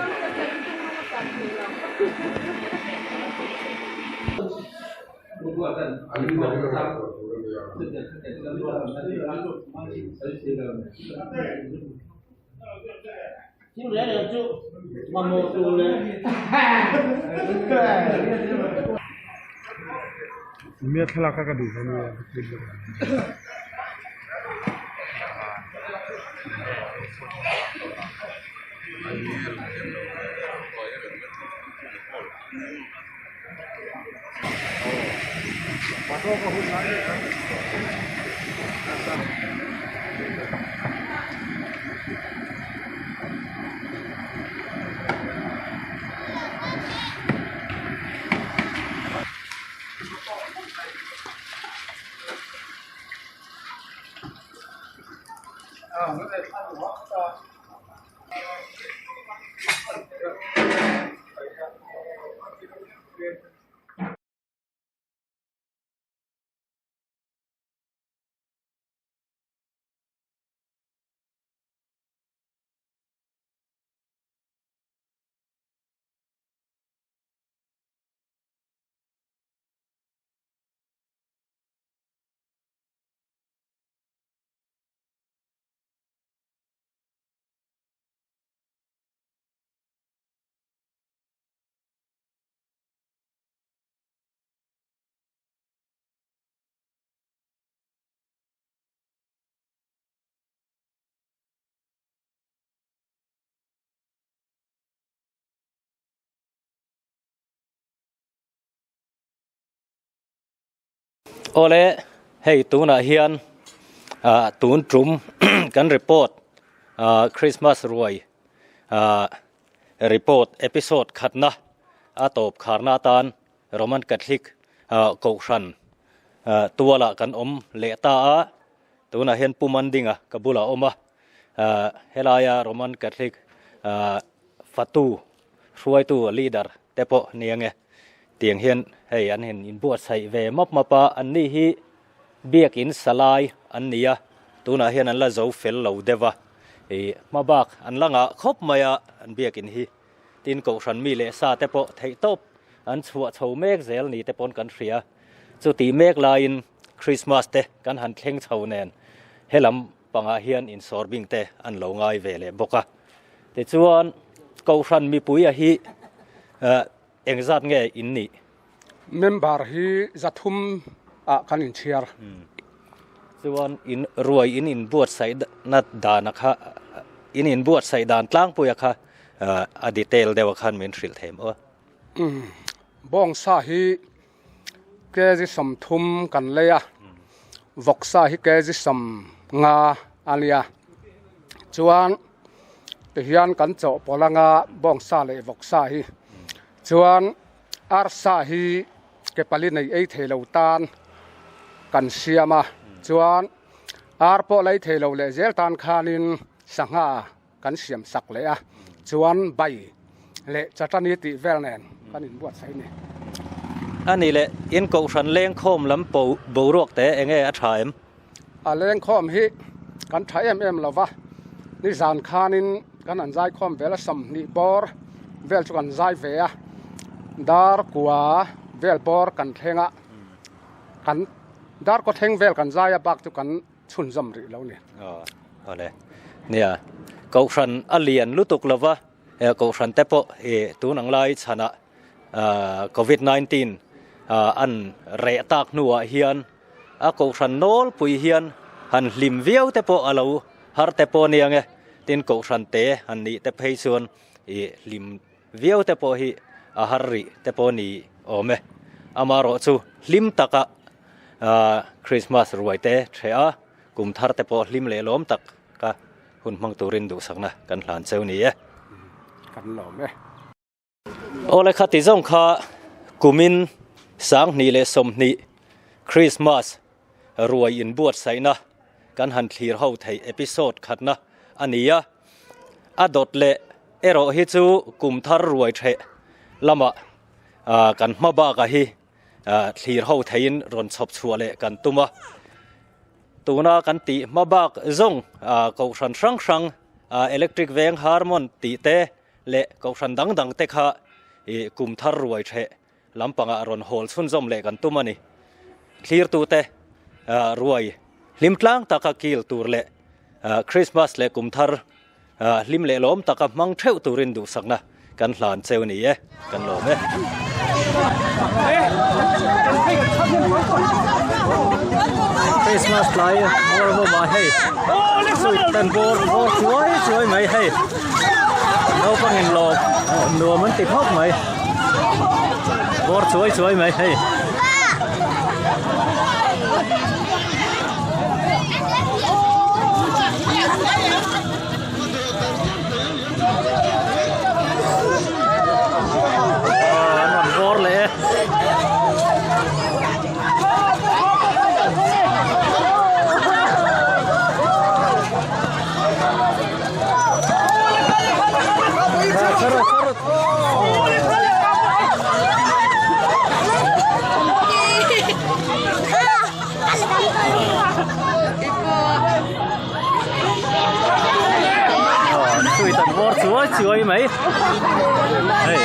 Awle hei tunah hian ah tun tum kan report ah Christmas ruai ah report episode khatna a tawp kharna atan Roman Catholic ah kohhran ah tualah kan awm leh ta a tunah hian Pu Mandinga ka bulah a awm a ah helaia Roman Catholic ah fatu hruaitu leader te pawh ni ang e tiang hian hei an in inbuatsaih ve map map a an ni hi biakin salai an ni a tunah hian an la zo fel lo deuh a ih hma bak an la ngah khawp mai a an biakin hi. Tin kohhran mi leh sa te pawh theihtawp an chhuah chho mek zel ni te pawn kan hria. Chutih mek laiin Christmas te kan han thleng chho nen helam pangah hian insawr bing te an lo ngai ve leh bawk a. Tichuan kohhran mipui a hi engzat nge in nih? Member hi zathum ah kan inchhiar. Chuan in ruai in inbuatsaih na dan a kha in inbuatsaih dan tlangpui a kha a detail deuh a khan min hrilh thei maw? Bawngsa hi kg 30 kan lei a, vawksa hi kg 50 a nia. Chuan tihian kan chawhpawlh anga bawngsa leh vawksa hi. Chuan arsa hi ke pali nei ei thei lo tan kan siam a, chuan ar pawh la ei thei lo leh zel tan khanin sangha kan siam sak leh a, chuan bai leh chatani tih vel nen kan inbuatsaih a ni. A nih leh in kohhran lengkhawm lam boruak te enge a tha em? A lengkhawm hi kan tha em em lo va, nizan khanin kan han zaikhawm vel a, 20 bawr vel chu kan zai ve a, dar kua vel bawr kan thleng a, kan dar kaw thleng vel kan zai a bak chu kan chhunzawm rih lo ni. Aw awle nia kohhran a lian lutuk lo va, kohhran te pawh i tun ang lai chhanah covid 19 an reh tak hnuah hian A kohhran nawlpui hian han hlim viau te pawh a lo har te pawh ania nge, tin kohhran te han nih te phei chuan ih hlim viau te pawh hi a har rih te pawh ni awm e. Amaherawh chu hlim taka Christmas ruai te ṭheh a, kum thar te pawh hlim leh lawm tak ka hun hmang turin duhsakna kan hlan cheu ni e. Kan lawm e. Awle khati zawng kha kumin 2020 Christmas ruai inbuatsaihna kan han thlir ho theih episode khatna a ni a, a dawt leh erawh hi chu kum thar ruai theh lamah kan hma bakah hi thlir ho theihin rawn chhawp chhuah leh kan tum a. Tuna kan tih hma bak zawng kohhran hrang hrang electric veng harmon tih te leh kohhran dang dang te kha ih kum thar ruai theh lampangah rawn hawl chhunzawm leh kan tum a ni. Thlirtute ruai hlim tlang taka kil tur leh Christmas leh kum thar hlim leh lawm taka hmang theuh turin duhsakna kan hlan cheu ni e, kan lawm e. Christmas tlai bawr bawm ah hei sweet ten bawr bawr chuai chuai mai hei naupang in lawm nuam an ti khawp mai bawr chuai chuai mai hei. An rawn bawr leh e. Tui tan bawr chuai chuai mai hei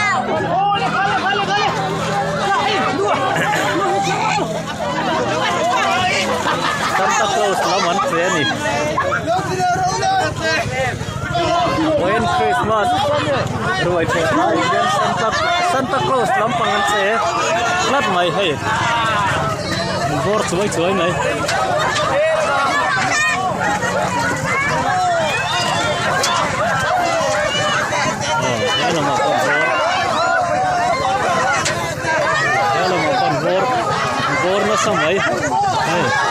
Santa Claus lam an che a ni When Christmas ruai theh lai hian Santa Santa Claus lampang an che tlat mai hei bawr chuai chuai mai. He lamah pawh bawr he lamah pawh bawr bawr nasa mai hei.